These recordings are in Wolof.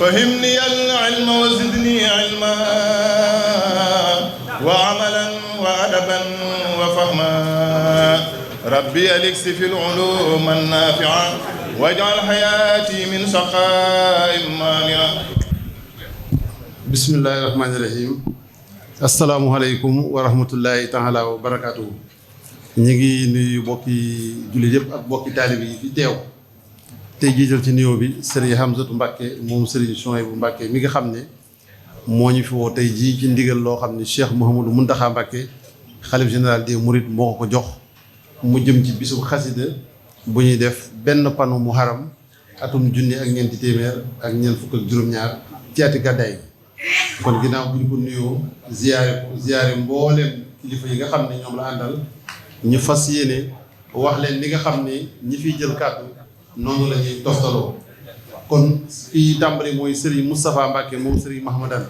فهمني العلم وزدني علما وعملا وأدبا وفهما ربي أليكس في العلوم النافعة واجعل حياتي من سخاء مانعة. بسم الله الرحمن الرحيم. السلام عليكم ورحمة الله تعالى وبركاته. ñu ngi nuyu bokki jullit yëpp ak bokki taalib yi fi teew tey jiital ci nuyoo bi Serigne Hamzatou Mbacké moom Serigne Souhaïbou Mbacké mi nga xam ne moo ñu fi woo tey jii ci ndigal loo xam ne Cheikh Mouhamadou Mountakha Mbacké xalif général des Mourides moo ko jox mu jëm ci bisu xasida bu ñuy def benn panu muharram atum junni ak ñeenti téeméer ak ñeent fukk ak juróom-ñaar ci ati gàddaay kon ginnaaw bu ñu ko nuyoo ziyaare mbooleem kilifa yi nga xam ne ñoom la àndal ñu fas yéene wax leen li nga xam ne ñi fiy jël kàddu noonu la ñuy toftaloo kon fii tàmbali mooy Serigne Moustapha Mbacké moom Serigne Mahamadan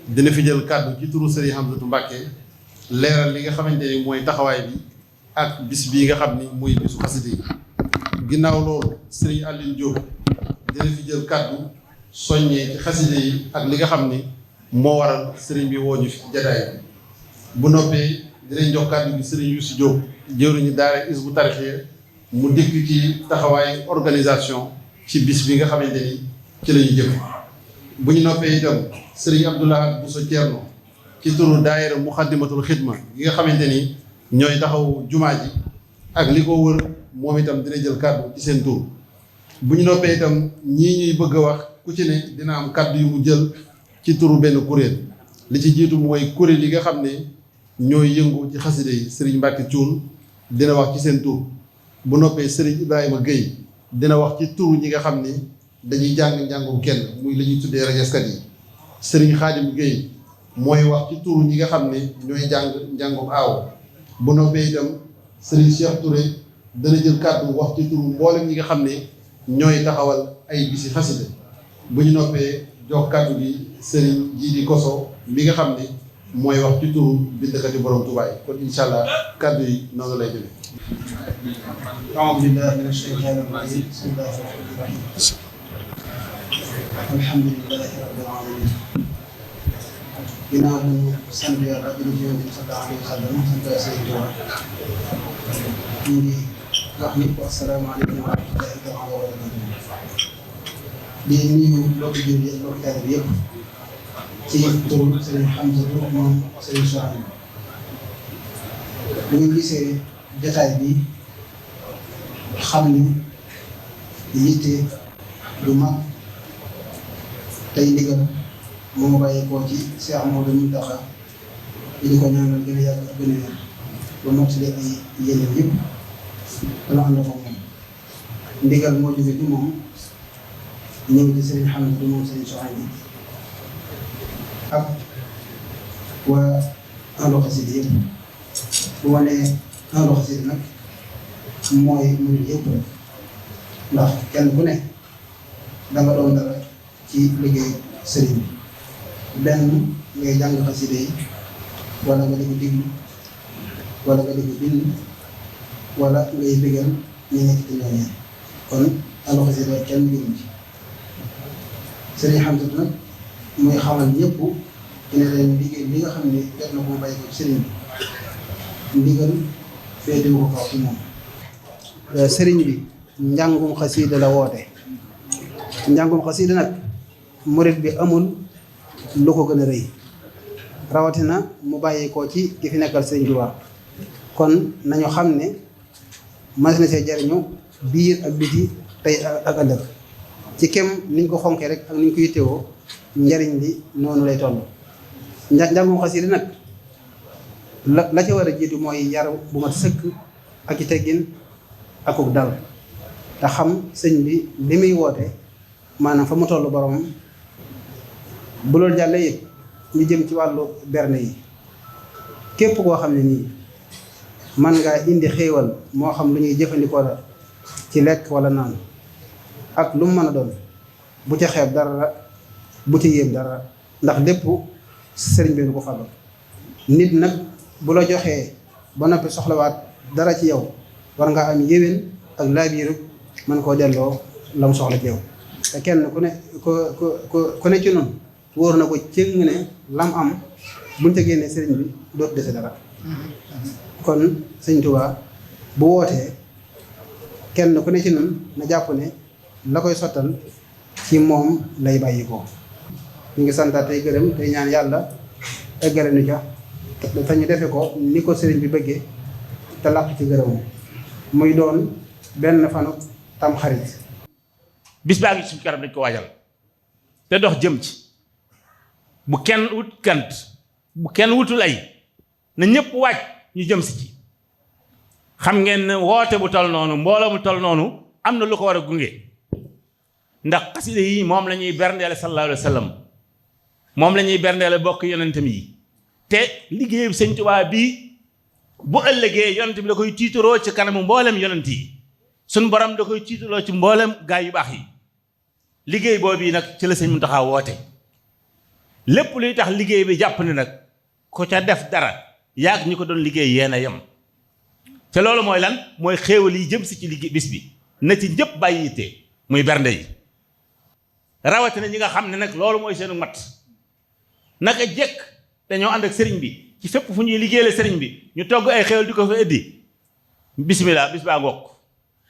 dina fi jël kàddu ci turu Serigne Hamzatou Mbacké leeral li nga xamante ni mooy taxawaay bi ak bis bii nga xam ni mooy bisu xasida yi ginnaaw loolu Serigne Aline Diop dina fi jël kàddu soññee ci xasida yi ak li nga xam ni moo waral Serigne bi woo ñu fi jataay bu noppee dinañ jox kàddu gi Serigne Youssou Diop jëwriñu daara Hizbut Tarqiyyah mu dikk ci taxawaay organisation ci bis bi nga xamante ni ci la ñu jëm bu ñu noppee itam Serigne Abdoulaye Bousso Thierno ci turu daayira Muxaddamatul Xidma gi nga xamante ni ñooy taxaw jumaa ji ak li ko wër moom itam dina jël kàddu ci seen tur bu ñu noppee itam ñii ñuy bëgg a wax ku ci ne dina am kàddu yu mu jël ci turu benn kuréel li ci jiitu mooy kuréel yi nga xam ne ñooy yëngu ci xasida yi Serigne Mbacké Thioune dina wax ci seen tur bu noppee Serigne Ibrahima Gueye dina wax ci turu ñi nga xam ne dañuy jàng njàngum kenn muy la ñuy tuddee rajaskat yi Serigne Khadim Gueye mooy wax ci turu ñi nga xam ne ñooy jàng njàngum aaw bu noppee itam Serigne Cheikh Touré dana jël kàddu wax ci turu mboolem ñi nga xam ne ñooy taxawal ay bisi xasida bu ñu noppee jox kàddu gi Serigne Jidi Koso mi nga xam ne mooy wax ci turu bindkati borom Tuubaa yi kon incha allah kàddu yi noonu lay demee. أعوذ بالله من الشيطان الرجيم بسم الله الرحمن الرحيم الحمد لله رب العالمين ginnaaw bu ñu sant Yàlla ak julli ci Yonent bi sallallahu alayhi wa sallam sant Sëriñ Tuubaa ñu ngi wax ni asalaamaaleykum wa rahmatullahi taala wa barakaatuh di nuyu mbokki julli ak mbokki taalibe bi yëpp ci turu Sëriñ Hamzatou moom Sëriñ Souhaïbou bu ñu gisee jotaay bi xam ni yitte du mag tey ndigal moo bàyyi koo ci Cheikh Mouhamadou Mountakha di ko ñaanal gën a yàgg ak gën a wér ba mottali ay yéeneen yëpp dana ànd ko moom ndigal moo jóge ci moom ñëw ci Serigne Hamzatou moom Serigne Souhaïbou ak waa ahlu xasida yëpp bu wanee ahlu xasida nag mooy murid yëpp rek ndax kenn ku ne danga doon dara ci liggéey sëriñ bi benn ngay jàng xasida yi wala nga di ko diglu wala nga di ko bind wala ngay bëggal ñu nekk ci ñooñee kon ahlu xasida kenn gënu ci Sëriñ Hamzatou nag muy xamal ñëpp ne leen liggéey bi nga xam ne def na ko bàyyi ko sëriñ bi ndigal féetewu ko kaw ci moom sëriñ bi njàngum xasida la woote njàngum xasida nag murit bi amul lu ko gën a rëy rawatina mu bàyyi ko ci ki fi nekkal sëriñ Tuubaa kon nañu xam ne mas na see jariñu biir ak biti tey ak ëllëg ci kem niñ ko xonkee rek ak niñ ko yittewoo njariñ li noonu lay toll njàngum xasida nag la ca war a jiitu mooy yar bu mat sëkk ak i teggin akuk dal te xam sëñ bi li muy woote maanaam fa mu toll boromam bu loolu jàllee it ñu jëm ci wàllu berne yi képp koo xam ne nii man ngaa indi xéewal moo xam lu ñuy jëfandikoo la ci lekk wala naan ak lu mu mën a doon bu ca xeeb dara bu ca yéem dara ndax lépp sëriñ bi nu ko fàggal nit nag bu la joxee ba noppi soxlawaat dara ci yow war nga am yéwén ak laabiiru mën koo delloo la mu soxla ci yow te kenn ku ne ci noonu wóor na ko cëng ne lam am buñ ca génnee sëriñ bi dootu dese dara kon sëñ Tuubaa bu wootee kenn ku ne ci noonu na jàpp ne la koy sottal ci moom lay bàyyi ko ñu ngi santaat tey gërëm tey ñaan yàlla eggale nu ca te ñu defe ko ni ko sëriñ bi bëggee te làq ci gërëm muy doon benn fanu tam xarit bis baa ngi suñu kanam dañ ko waajal te dox jëm ci bu kenn wut kant bu kenn wutul ay na ñëpp waaj ñu jëm si ci xam ngeen ne woote bu tol noonu mbooloo mu tol noonu am na lu ko war a gunge ndax xasida yi moom la ñuy berndeele sallallahu alayhi wa sallam moom la ñuy berndeele bokk yonentam yi te liggéeyu sëñ Tuubaa bii bu ëllëgee yonent bi da koy tiitaroo ci kanamu mboolem yonent yi suñ borom da koy tiitaroo ci mboolem gaay yu baax yi liggéey boobu yi nag ci la sëñ Muntaxa woote lépp luy tax liggéey bi jàpp ne nag ko ca def dara yaag ñi ko doon liggéey yéen a yem te loolu mooy lan mooy xéewal yi jëm si ci liggéey bis bi na ci ñëpp bàyyi yitte muy bernde yi rawatina ñi nga xam ne nag loolu mooy seenu mat naka jekk dañoo ànd ak sëriñ bi ci fépp fu ñuy liggéeyale sëriñ bi ñu togg ay xéewal di ko fa ëddi bismillah bis baa ngoog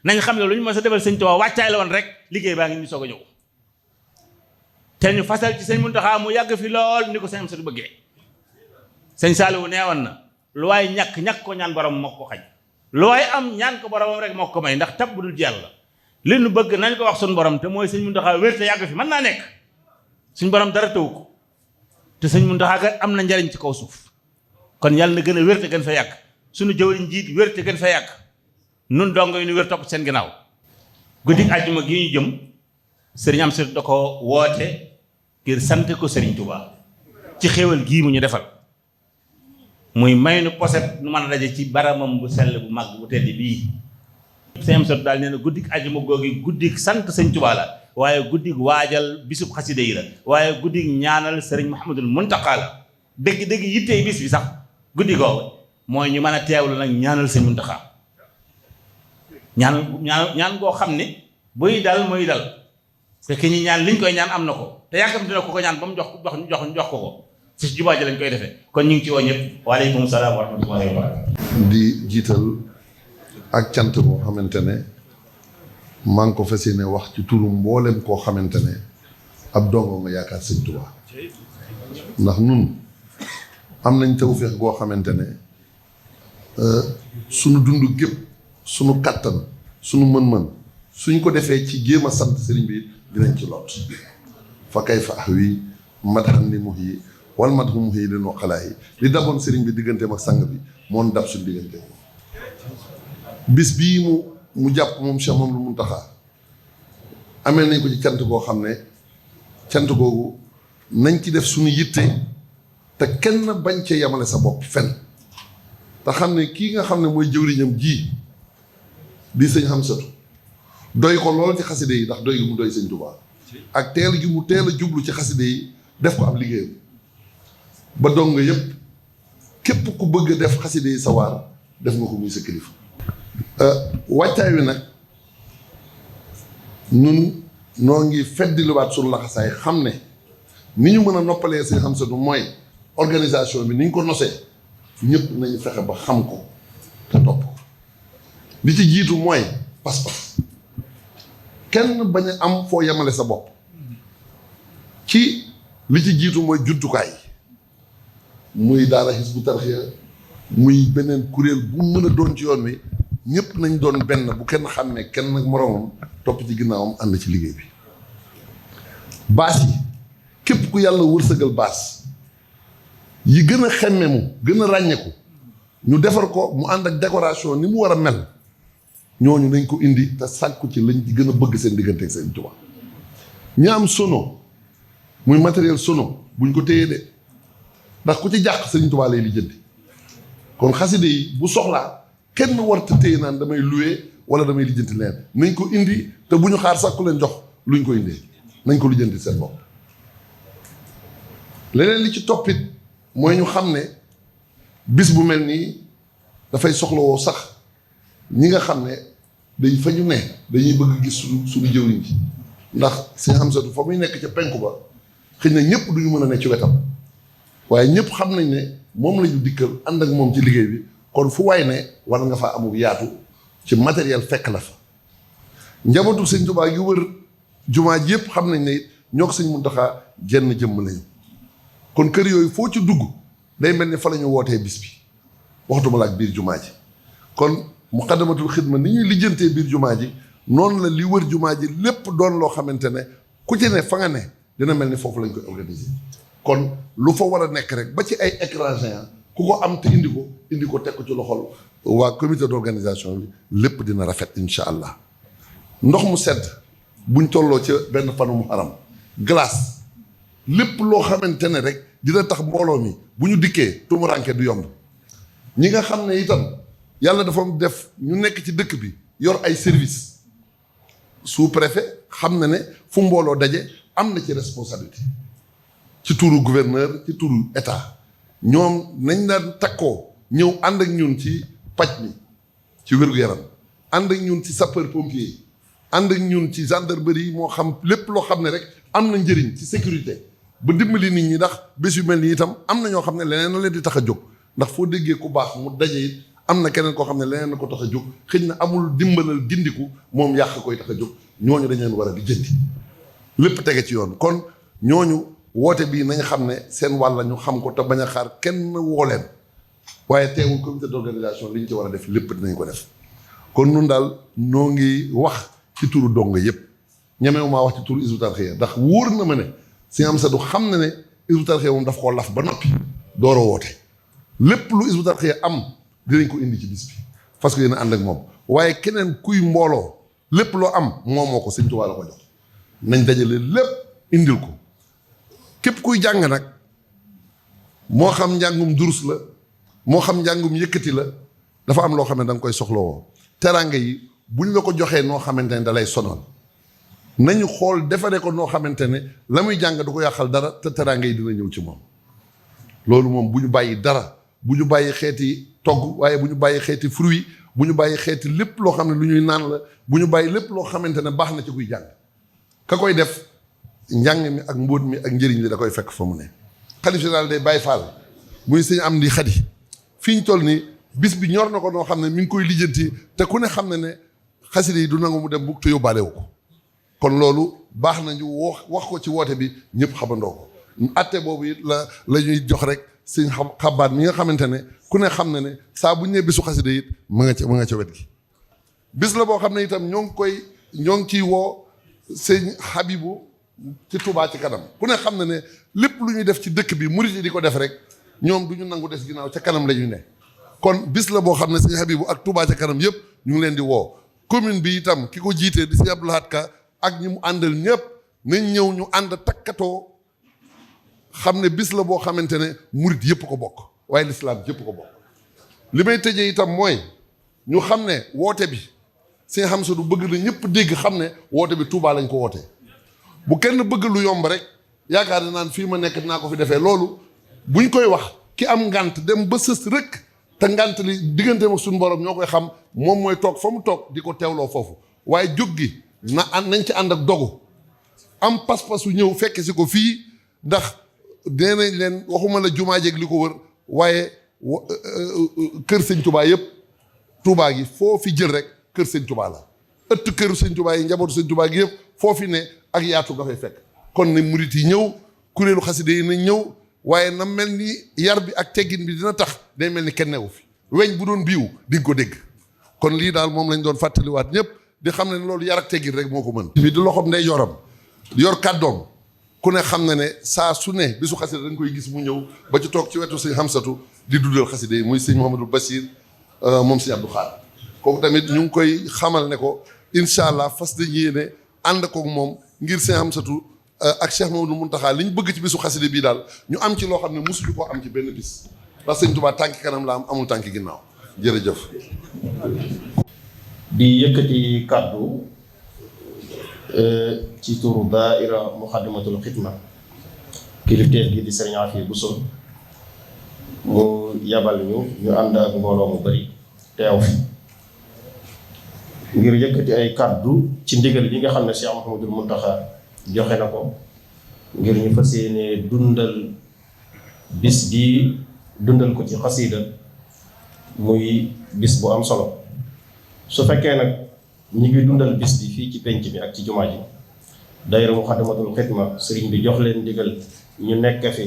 nañ xam ne lu ñu mën sa defal sëñ Tuubaa wàccaay la woon rek liggéey baa ngi ñu soog a ñëw te ñu fasal ci sëñ Muntaxa mu yàgg fi lool ni ko sëñ Amsatu bëggee sëñ Saaliwu neewoon na lu waay ñàkk ko ñaan borom moo ko xañ lu waay am ñaan ko boromam rek moo ko may ndax tab bu dul jàll la li nu bëgg nañ ko wax suñu borom te mooy sëñ Muntaxa wér te yàgg fi mën naa nekk suñ borom dara tëw ko te sëñ Muntaxa kat am na njariñ ci kaw suuf kon yàlla na gën a wér te gën fa yàgg suñu jëwriñ jiit wér te gën fa yàgg nun dongo yi nu wér topp seen ginnaaw guddi àjjuma gi ñu jëm sëriñ Amsatu da ko woote ngir sant ko sëriñ Tuubaa ci xéewal gii mu ñu defal muy may nu poset nu mën a daje ci baramam bu sell bu mag bu tedd bii sëriñ Amsatu daal nee na guddik àjjuma googi guddik sant sëñ Tuubaa la waaye guddik waajal bisub xaside yi la waaye guddik ñaanal sëriñ Muhammadul Muntaqa la dëgg yittey bis bi sax guddi googu mooy ñu mën a teewlu nag ñaanal sëñ Muntaxa ñaan goo xam ne buy dal muy dal fekk ñi ñaan liñ koy ñaan am na ko te yàkkamti na ko ñaan ba mu jox ko ko ci jumaa ji lañ koy defee kon ñu ngi ci woo ñëpp waaleykum salaam wa rahmatullahi wa barakatuh di jiital ak cant boo xamante ne maa ngi ko fas yéene wax ci turu mboolem koo xamante ne ab dongo nga yaakaar sëñ Tuubaa ndax nun am nañ tawfeex goo xamante ne sunu dund gépp sunu kattan sunu mën-mën suñ ko defee ci jéem a sant sëriñ bi dinañ ci lot fa kay fa ax wi madxan ni mux yi wal madxu mux yi leen waxalaa yi li daboon sëriñ bi digganteem ak sang bi moon dab suñ diggante bis bii mu jàpp moom Cheikh Mamadou Muntaxa amee nañ ko ci cant koo xam ne cant googu nañ ci def suñu yitte te kenn bañ cee yamale sa bopp fenn te xam ne kii nga xam ne mooy jëwriñam ji di sëñ Amsatu doy ko lool ci xaside yi ndax doy gi mu doy sëñ Tuubaa ak teel gi mu teel a jublu ci xaside yi def ko ab liggéeyam ba dong nga yëpp képp ku bëgg a def xaside yi sa waar def nga ko muy sa kilifa wàccaay wi nag ñun noo ngi feddiluwaat suñu laxasaay xam ne ni ñu mën a noppalee sëñ Amsatu mooy organisation bi ni ñu ko nosee ñëpp nañu fexe ba xam ko te topp ko li ci jiitu mooy pas-pas kenn bañ a am foo yemale sa bopp ci li ci jiitu mooy jumtukaay muy daara Hizbut Tarqiyyah muy beneen kuréel bu mën a doon ci yoon wi ñëpp nañ doon benn bu kenn xam ne kenn nag moroomam topp ci ginnaawam ànd ci liggéey bi baas yi képp ku yàlla wërsëgal baas yi gën a xemmemu gën a ràññeeku ñu defar ko mu ànd ak décoration ni mu war a mel ñooñu nañ ko indi te sàkku ci lañ ci gën a bëgg seen diggante ak seen Tuubaa ñi am sono muy matériel sono buñ ko téyee de ndax ku ci jàq Sëriñ Tuubaa lay lijjanti kon xaside yi bu soxlaa kenn warta téye naan damay loué wala damay lijjanti leen nañ ko indi te bu ñu xaar sax ku leen jox luñ ko indee nañ ko lijjanti seen bopp leneen li ci toppit mooy ñu xam ne bis bu mel nii dafay soxlawoo sax ñi nga xam ne dañ fa ñu ne dañuy bëgg gis suñu jëwriñ ji ndax sëñ Hamsatu fa muy nekk ca penku ba xëy na ñëpp duñu mën a ne ci wetam waaye ñëpp xam nañ ne moom la ñu dikkal ànd ak moom ci liggéey bi kon fu waay ne war nga faa amul yaatu ci matériel fekk la fa njabootu sëñ Tuubaa yu wër jumaa ji yëpp xam nañ ne ñoo ko sëñ Muntaxa jenn jëmm lañu kon kër yooyu foo ci dugg day mel ni fa la ñu wootee bis bi waxtuma la ak biir jumaa ji kon Muqaddamatul Xidma ni ñuy lijjantee biir jumaa ji noonu la li wër jumaa ji lépp doon loo xamante ne ku ci ne fa nga ne dina mel ni foofu lañ koy organiser kon lu fa war a nekk rek ba ci ay écran géant ku ko am te indi ko teg ko ci loxol waa comité d'organisation bi lépp dina rafet incha allah ndox mu sedd buñ tolloo ca benn fanu Muharram glace lépp loo xamante ne rek dina tax mbooloo mi bu ñu dikkee tumuranke du yomb ñi nga xam ne itam yàlla dafa def ñu nekk ci dëkk bi yor ay service sous-préfet xam na ne fu mbooloo daje am na ci responsabilité ci turu gouverneur ci turu état ñoom nañ daan takkoo ñëw ànd ak ñun ci paj mi ci wér-gu-yaram ànd ak ñun ci sapeur pompier ànd ak ñun ci gendarmerie moo xam lépp loo xam ne rek am na njëriñ ci sécurité ba dimbali nit ñi ndax bés yu mel ni itam am na ñoo xam ne leneen na leen di tax a jóg ndax foo déggee ku baax mu daje it am na keneen koo xam ne leneen na ko tax a jóg xëy na amul dimbalal gindiku moom yàq koy tax a jóg ñooñu dañ leen war a di jëndi lépp tege ci yoon kon ñooñu woote bii nañ xam ne seen wàll ñu xam ko te bañ a xaar kenn woo leen waaye teewul comité d'organisation li ñu ci war a def lépp dinañ ko def kon nun daal noo ngi wax ci turu dongo yëpp ñemewu maa wax ci turu Hizbut Tarqiyyah ndax wóor na ma ne si am sa du xam ne ne Hizbut Tarqiyyah moom daf koo laf ba noppi door a woote lépp lu Hizbut Tarqiyyah am dinañ ko indi ci bis bi parce que yéen a ànd ak moom waaye keneen kuy mbooloo lépp loo am moo ko Sëñ Tuubaa la ko jox nañ dajale lépp indil ko képp kuy jàng nag moo xam njàngum durus la moo xam njàngum yëkkati la dafa am loo xam ne da nga koy soxlawoo teraanga yi buñ la ko joxee noo xamante ne da lay sonal nañu xool defaree ko noo xamante ne la muy jàng du ko yàqal dara te teraanga yi dina ñëw ci moom loolu moom bu ñu bàyyi dara bu ñu bàyyi xeeti togg waaye bu ñu bàyyi xeeti fruit bu ñu bàyyi xeeti lépp loo xam ne lu ñuy naan la bu ñu bàyyi lépp loo xamante ne baax na ci kuy jàng ka koy def njàng mi ak mbóot mi ak njëriñ li da koy fekk fa mu ne xalif général day Baye Fall muy sëñ Amdi Xadi fi ñu toll nii bis bi ñor na ko noo xam ne mi ngi koy lijjanti te ku ne xam ne ne xasida yi du nangu mu dem bu te yóbbaale wu ko kon loolu baax nañu wax ko ci woote bi ñëpp xamandoo ko atte boobu it la ñuy jox rek sëñ xabaat mi nga xamante ne ku ne xam ne ne saa bu ñu nee bisu xasida it mu nga ca wet gi bis la boo xam ne itam ñoo ngi ciy woo sëñ Habibu ci Touba ci kanam ku ne xam ne ne lépp lu ñuy def ci dëkk bi murit yi di ko def rek ñoom du ñu nangu des ginnaaw ca kanam la ñuy ne kon bis la boo xam ne sëñ Habibu ak Touba ca kanam yëpp ñu ngi leen di woo commune bi itam ki ko jiitee di sëñ Abdou Lahad Ka ak ñi mu àndal ñëpp nañ ñëw ñu ànd takkatoo xam ne bis la boo xamante ne murit yëpp ko bokk waaye lislaam yëpp ko bokk li may tëjee itam mooy ñu xam ne woote bi sëñ Hamsatu bëgg na ñëpp dégg xam ne woote bi Touba lañ ko wootee bu kenn bëgg lu yomb rek yaakaar ne naan fii ma nekk dinaa ko fi defee loolu buñ koy wax ki am ngant dem ba sës rek te ngant li digganteem ak suñu borom ñoo koy xam moom mooy toog fa mu toog di ko teewloo foofu waaye jóg gi nañ ci ànd ak dogu am pas-pasu ñëw fekk si ko fii ndax nee nañ leen waxuma la jumaa jeeg li ko wër waaye kër sëñ Touba yëpp Touba gi foo fi jël rek kër sëñ Touba la ëtt kër sëñ Touba yi njabootu sëñ Touba gi yëpp foo fi ne ak yaatu nga fay fekk kon ne murit yi ñëw kuréelu xaside yi nañ ñëw waaye na mel ni yar bi ak teggin bi dina tax day mel ni kenn newu fi weñ bu doon biiw di nga ko dégg kon lii daal moom lañ doon fàttaliwaat ñëpp di xam ne loolu yar ak teggin rek moo ko mën bi di loxoom ndey yoram yor kàddoom ku ne xam ne ne saa su ne bisu xaside dañ koy gis mu ñëw ba ci toog ci wetu sëñ Hamsatu di dundal xaside yi muy sëñ Mouhamadou Bassir moom sëñ Abdou Khadre kooku tamit ñu ngi koy xamal ne ko incha allah fas dañ yéene ànd koog moom ngir sëñ Hamsatu ak Cheikh Mamadou Mountakha li ñu bëgg ci bisu xaside bii daal ñu am ci loo xam ne mosuñu koo am ci benn bis ndax sëñ Tuubaa tànki kanam la am amul tànki ginnaaw jërëjëf. di yëkkati kàddu ci turu daaira Muxaddamatul Xidma kilifteef gi di Sëriñ Afiya Buso mu yabal ñu ànd ak mbooloo mu bari teew fi ngir yëkkati ay kàddu ci ndigal yi nga xam ne Cheikh Mouhamadul Mountakha joxe na ko ngir ñu fas yéene dundal bis bi dundal ko ci xasiida muy bis bu am solo. su fekkee nag ñi ngi dundal bis bi fii ci penc bi ak ci jumaa ji daayira Muxaddamatul Xidma sëriñ bi jox leen ndigal ñu nekk fi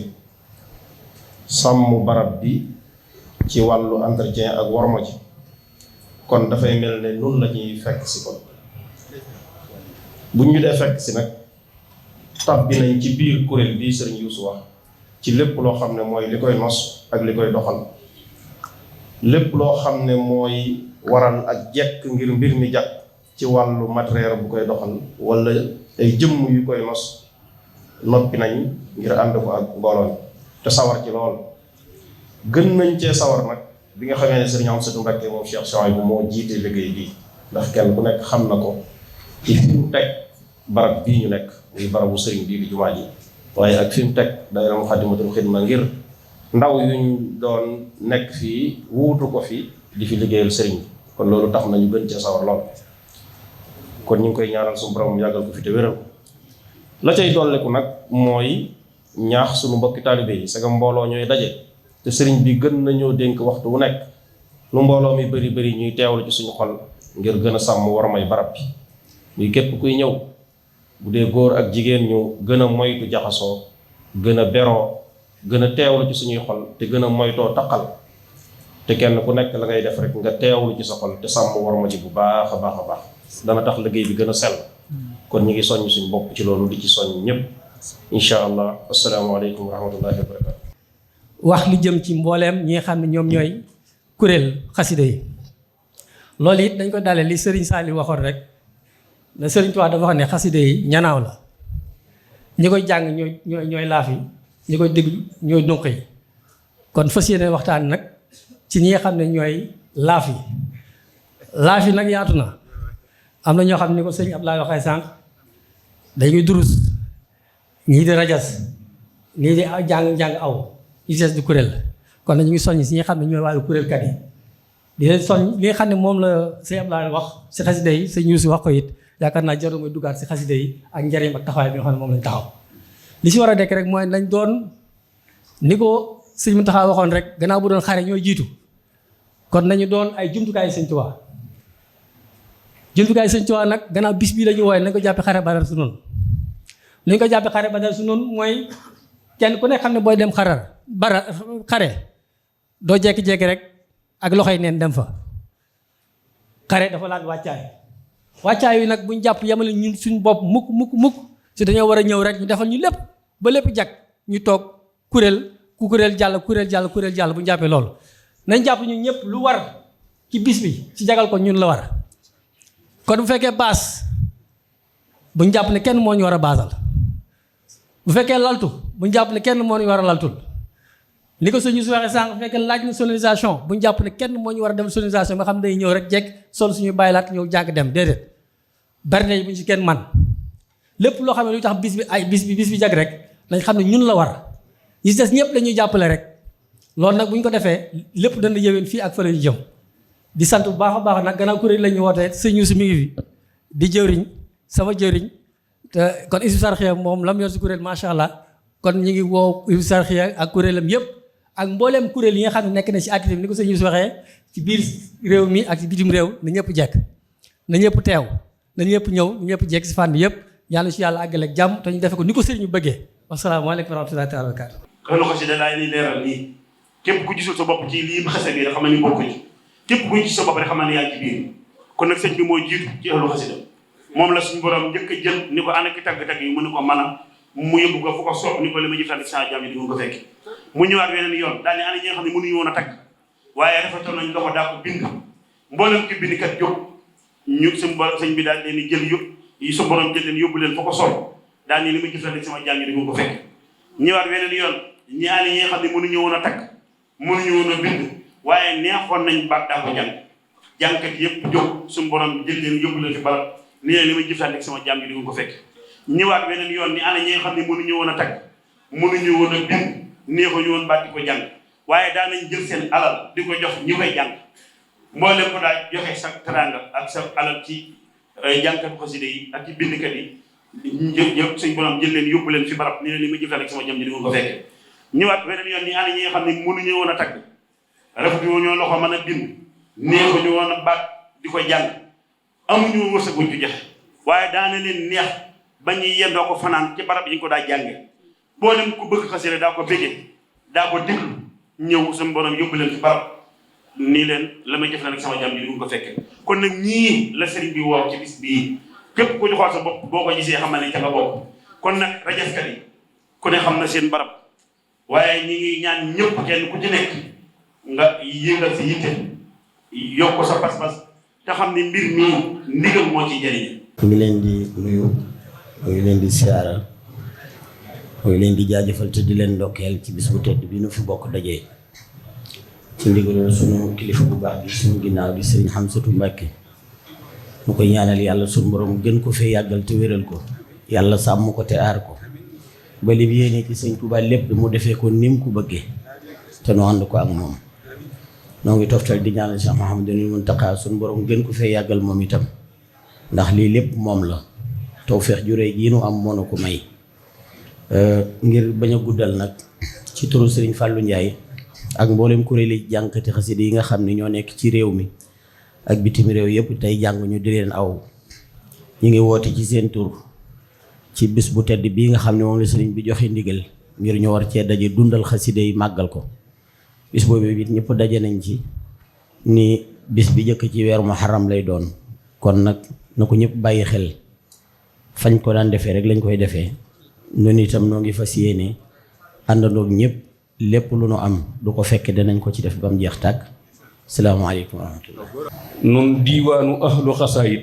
sàmm barab bi ci wàllu entretien ak worma ji kon dafay mel ne nun la ñuy fekk si kon bu ñu dee fekk si nag tab bi nañ ci biir kuréel bii sëriñ Yuusu wax ci lépp loo xam ne mooy li koy nos ak li koy doxal lépp loo xam ne mooy waral ak jekk ngir mbir mi jàkk ci wàllu matériel bu koy doxal wala ay jëmm yu koy nos noppi nañ ngir ànd ko ak mbooloo mi te sawar ci lool gën nañ cee sawar nag bi nga xamee ne sëriñ Amsatu Mbàkke moom Cheikh Souhaïbou bu moo jiite liggéey bii ndax kenn ku nekk xam na ko ci fi mu teg barab bii ñu nekk muy barabu sëriñ bii di jumaa ji waaye ak fi mu teg daayira Muxaddamatul Xidma ngir ndaw yuñ doon nekk fii wuutu ko fi di fi liggéeyal sëriñ bi kon loolu tax nañu gën cee sawar lool kon ñu ngi koy ñaanal suñu borom yàggal ko fi te wéral la cay dolleku nag mooy ñaax suñu mbokki taalibe yi c'est que mbooloo ñooy daje te sëriñ bi gën nañoo dénk waxtu wu nekk lu mbooloo mi bari bari ñuy teewlu ci suñu xol ngir gën a sàmm war may barab bi muy képp kuy ñëw bu dee góor ak jigéen ñu gën a moytu jaxasoo gën a beroo gën a teewlu ci suñuy xol te gën a moytoo taqal te kenn ku nekk la ngay def rek nga teewlu ci sa xol te sàmm war ma ji bu baax a baax a baax dana tax liggéey bi gën a sell kon ñu ngi soññ suñu bopp ci loolu di ci soññ ñëpp incha allah asalaamaaleykum wa rahmatullahi wa barakatu wax li jëm ci mbooleem ñi nga xam ne ñoom ñooy kuréel xasida yi loolu it dañ ko dalee li Serigne Saliou waxoon rek ne Serigne Touba dafa wax ne xasida yi ñanaaw la ñi koy jàng ñooy laaf yi ñi koy déglu ñooy dunq yi kon fas yéene waxtaan nag ci ñi nga xam ne ñooy laaf yi nag yaatu na am na ñoo xam ne ko sëñ Abdoulaye waxee sànq dañuy durus ñii di rajas ñii di jàng aw ñu des di kuréel kon nag ñu ngi soññ si ñi nga xam ne ñooy wàllu kuréelkat yi di leen soññ li nga xam ne moom la sëñ Abdoulaye wax si xasida yi sëñ Yuusu wax ko it yaakaar naa jarul mooy duggaat si xasida yi ak njariñ ak taxawaay bi nga xam ne moom lañ taxaw li si war a dekk rek mooy nañ doon ni ko sëñ Muntaxa waxoon rek gannaaw bu doon xare ñooy jiitu kon nañu doon ay jumtukaay sëñ Tuubaa nag gannaaw bis bii la ñu wooye nañ ko jàppe xare Badar su noonu li ñu ko jàppe xare Badar su noonu mooy kenn ku nekk xam ne booy dem xare doo jekki-jekki rek ak loxoy neen dem fa xare dafa laaj wàccaay wi nag buñ jàpp yemale ñun suñ bopp mukk si dañoo war a ñëw rek ñu defal ñu lépp ba lépp jag ñu toog kuréel jàll bu ñu jàppee loolu nañ jàpp ñu ñëpp lu war ci bis bi ci jagal ko ñun la war kon bu fekkee baas bu ñu jàpp ne kenn moo ñu war a baasal bu fekkee laltu bu ñu jàpp ne kenn moo ñu war a laltul ni ko suñu su waxee sànq bu fekkee laaj na sonorisation bu ñu jàpp ne kenn moo ñu war a dem sonorisation nga xam ne day ñëw rek jekk sol suñuy bàyyilaat ñëw jàng dem déedéet bari na bu ñu ci kenn man lépp loo xam ne lu tax bis bi jag rek nañ xam ne ñun la war ñi des ñëpp dañuy jàppale rek loolu nag bu ñu ko defee lépp dana yëwén fii ak fële ñu jëm di sant bu baax a baax nag gannaaw kuréel la ñu wootee sëñ Yuusu mi ngi fi di jëwriñ sama jëwriñ te kon Hizbut Tarqiyyah moom lam yor si kuréel macha allah kon ñu ngi woo Hizbut Tarqiyyah ak kuréelam yëpp ak mbooleem kuréel yi nga xam ne nekk na si activité ni ko sëñ Yuusu waxee ci biir réew mi ak ci bitim réew na ñëpp jekk na ñëpp teew na ñëpp ñëw ñëpp jekk si fànn yëpp yàlla si yàlla àggale ak jàmm te ñu defe ko ni ko sëriñ ñu bëggee wasalaamaaleykum wa rahmatullahi taala wa barakaatu xelu xasida daay liy leeral nii képp ku gisul sa bopp ci lii xase bi rek xam ne bokk ci képp ku gis sa bopp rek xam ne yaa ngi ci biir kon nag sëñ bi mooy jiitu ci xelu xasida moom la suñu borom njëkk a jël ni ko ànd ak tagg-tagg yi mu ni ko mën a mu yóbbu ko fu ko soob ni ko li ma jëflante sa jàmm yi di ko fekk mu ñëwaat weneen yoon daal ni ana ñi nga xam ne mënuñu woon a tagg waaye rafetoon nañ loxo daa ko bind mboolem ki bind kat jóg ñu sëñ bi daal leen di jël yi su borom jël leen yóbbu leen fu ko soob daal ni li ma jëflante sama jàmm yi di ko fekk ñëwaat weneen yoon ñaani ñi nga xam ne mënuñu woon a tagg mënuñu woon a bind waaye neexoon nañ baat daa ko jàng jàngkat yëpp jóg suñu borom jël leen yóbbu leen fi barab ni leen li may jëflante sama jàmm yi di ko fekk ñëwaat beneen yoon ni ana ñi nga xam ne mënuñu woon a tagg mënuñu woon a bind neexuñu woon baat di ko jàng waaye daan nañ jël seen alal di ko jox ñi koy jàng mboolem ko daal joxe sa teraanga ak sa alal ci jànkatu xasida yi ak ci bindkat yi ñëpp suñ borom jël leen yóbbu leen fi barab ni leen li ma jëfal ak sama jëm ji di ko fekkee ñëwaat beneen yoon ni ana ñi nga xam ne mënuñu woon a tagg rafetu ñoo loxo mën a bind neexuñu woon a baat di ko jàng amuñu woon wërsëg buñ ko joxe waaye daana leen neex ba ñuy yendoo ko fanaan ci barab yi ñu ko daa jànge boo dem ku bëgg xasida daa ko béggee daa ko déglu ñëw suñu borom yóbbu leen fi barab nii leen la may jëf la nag sama jàmm ji di ko fekkee kon nag ñii la sëriñ bi woo ci bis bii képp ku ñu xool sa bopp boo ko gisee xam na ne ca nga bokk kon nag rajaskat yi ku ne xam na seen barab waaye ñi ngi ñaan ñëpp kenn ku ci nekk nga yëngal si yitte yokk sa pas-pas te xam ne mbir mii ndigal moo ci jëriñ. mu ngi leen di nuyu mu ngi leen di siyaara mu ngi leen di jaajëfal te di leen ndokkeel ci bis bu tedd bi nu fi bokk dajee ci ndigal sunu kilifa bu baax bi sunu ginnaaw di sëriñ Hamsatu Mbàkke mu koy ñaanal yàlla sunu borom gën ko fee yàggal te wéral ko yàlla sàmm ko te aar ko ba li bi yéene ci sëñ Tuubaa lépp mu defee ko nim ku bëggee te nu ànd ko ak moom noo ngi toftal di ñaanal Cheikh Mouhamadou Mountakha sunu borom gën ko fee yàggal moom itam ndax lii lépp moom la tawfeex ju réy jii nu am moo na ko may ngir bañ a guddal nag ci turu Serigne Fallou Ndiaye ak mboolem kuréeli jànkati xasida yi nga xam ne ñoo nekk ci réew mi ak bitim réew yëpp tey jàng ñu di leen aw ñu ngi woote ci seen tur ci bis bu tedd bii nga xam ne moom la sëriñ bi joxe ndigal ngir ñu war cee daje dundal xasida yi màggal ko bis boobu it ñëpp daje nañ ci ni bis bi jëkk ci weeru Muharram lay doon kon nag na ko ñëpp bàyyi xel fañ ko daan defee rek lañ koy defee noonu itam noo ngi fas yéene àndandoog ñëpp lépp lu nu am du ko fekke danañ ko ci def ba mu jeex tàkk salaamaaleykum wa rahmatullah. nun diiwaanu ahlu xasaayid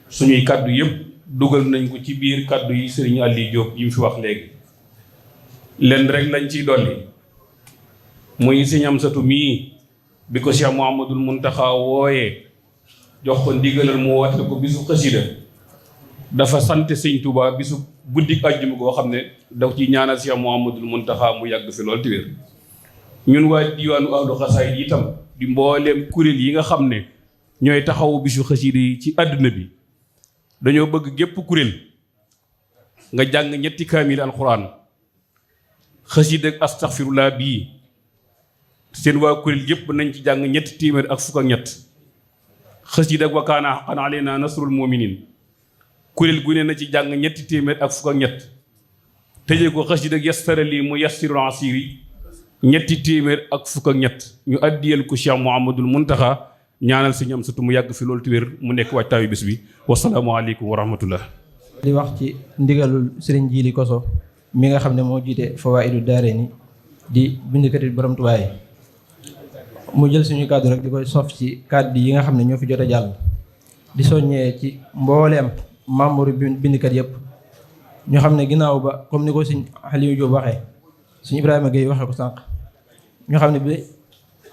suñuy kàddu yëpp dugal nañ ko ci biir kàddu yi sëriñ Aliou Diop yi mu fi wax léegi lenn rek lañ ciy dolli muy sëriñ Amsatu mii bi ko Cheikh Mouhamadoul Mountakha wooyee jox ko ndigalal mu woote ko bisu xasida dafa sant sëñ Touba bisu guddik àjjuma koo xam ne daf ci ñaanal Cheikh Mouhamadoul Mountakha mu yàgg fi lool te wér ñun waa diiwaanu ahlu xasaayid itam di mbooleem kuréel yi nga xam ne ñooy taxawu bisu xasida yi ci àdduna bi dañoo bëgg gépp kuréel nga jàng ñetti kaamil alxuraan xasida ak astaxfirullah bii seen waa kuréel yëpp nañ ci jàng ñetti téeméer ak fukk ak ñett xasida ak wa kaana haqqan alaynaa nasrul mu'miniin kuréel gu ne na ci jàng ñetti téeméer ak fukk ak ñett tëjee ko xasida ak yassara lii mu yassirul asiiri ñetti téeméer ak fukk ak ñett ñu addiyal ko Cheikh Mouhamadoul Mountakha ñaanal si ñoom surtout mu yàgg fi loolu te wér mu nekk waajtaayu bés bi wasalaamualeykum wa rahmatullah. di wax ci ndigalul Serigne Jili Koso mi nga xam ne moo jiite Fawaa'idu Daarayni di bindkat borom Tuubaa yi mu jël suñu kàddu rek di koy sof ci kàddu yi nga xam ne ñoo fi jot a jàll di soññee ci mbooleem membre bindkat yëpp ñoo xam ne ginnaaw ba comme ni ko sëñ Aliou Diop waxee sëñ Ibrahima Gueye waxee ko sànq ñoo xam ne bi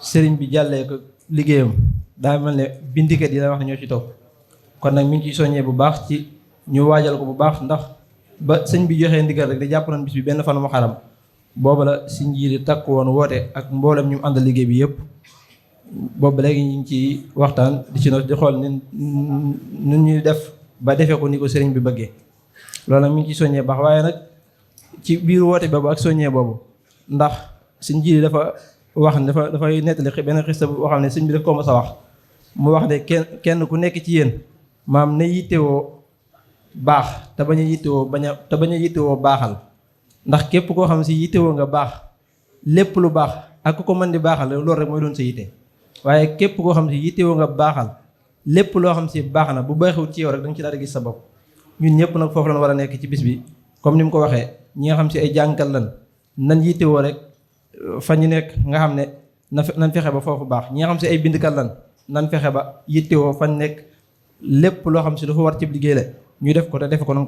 sëriñ bi jàllee ko liggéeyam daa mel ne bindikat yi la wax ne ñoo ci topp kon nag mi ngi ciy soññee bu baax ci ñu waajal ko bu baax ndax ba sëñ bi joxee ndigal rek da jàpp nañ bis bi benn fan Muharram booba la si njiiri takk woon woote ak mboolem ñu àndal liggéey bi yëpp boobu léegi ñu ngi ci waxtaan di ci nos di xool nu ñuy def ba defee ko ni ko sëriñ bi bëggee loolu nag mi ngi ciy soññee baax waaye nag ci biir woote boobu ak soññee boobu ndax si njiiri dafa wax ne dafay nettali benn xista boo xam ne sëñ bi daf ko mos a wax mu wax ne kenn ku nekk ci yéen maam ne yittewoo baax te bañ a yittewoo baaxal ndax képp koo xam si yittewoo nga baax lépp lu baax ak ku ko mën di baaxal loolu rek mooy doon sa yitte waaye képp koo xam si yittewoo nga baaxal lépp loo xam si baax na bu baaxul ci yow rek da nga ci daal di gis sa bopp ñun ñëpp nag foofu lañ war a nekk ci bis bi comme ni mu ko waxee ñi nga xam si ay jàngkat lan nañ yittewoo rek fa ñu nekk nga xam ne nañ fexe ba foofu baax ñi nga xam si ay bindkat lan nan fexe ba yittewoo fañ nekk lépp loo xam si dafa war ci liggéey la ñu def ko te defe ko nan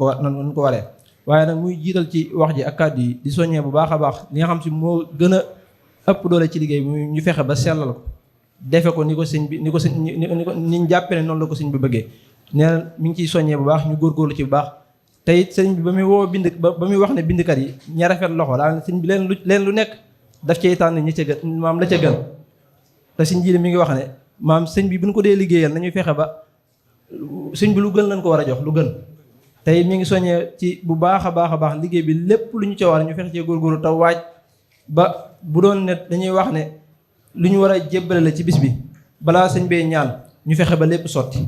ko waree waaye nag muy jiital ci wax ji ak kàddu yi di soññee bu baax a baax li nga xam si moo gën a ëpp doole ci liggéey bi ñu fexe ba sellal ko defe ko ni ko sëñ bi ni ko niñ jàppee ne noonu la ko sëñ bi bëggee nee na mi ngi ciy soññee bu baax ñu góorgóorlu ci bu baax te it sëñ bi ba muy woo ba muy wax ne bindkat yi ña rafet loxo daal sëñ bi leen lu nekk daf cay tànn ñi ca gën maam la ca gën te sëñ ji mi ngi wax ne maam sëñ bi bu ñu ko dee liggéeyal nañuy fexe ba sëñ bi lu gën lañ ko war a jox lu gën. tey mi ngi soññee ci bu baax a baax liggéey bi lépp lu ñu ca war ñu fexe cee góorgóorlu te waaj ba bu doon ne dañuy wax ne lu ñu war a jébbale la ci bis bi balaa sëñ bee ñaan ñu fexe ba lépp sotti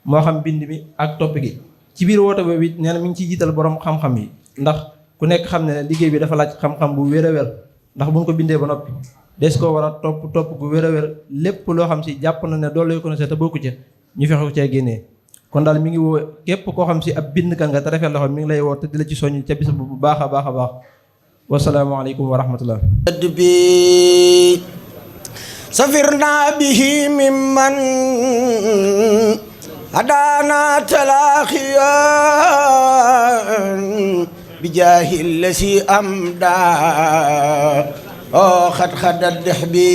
moo xam bind mi ak topp gi. ci biir woote boobu it nee na mi ngi ciy jiital borom xam-xam yi ndax ku nekk xam ne liggéey bi dafa laaj xam-xam bu wér a wér ndax buñ ko bindee ba noppi des koo war a topp gu wér a wér lépp loo xam si jàpp na ne doole yu ko ne te bokku ca ñu fexe ko cee génnee. kon daal mi ngi woo képp koo xam si ab bindkat nga te rafet loxo mi ngi lay woo te di la ci soññ ca bis bu baax a baax wasalaamaaleykum wa rahmatullah bi safirna bihi mimman hadana talaaxiyan bi jaahil lasi amda o xat xadat dex bi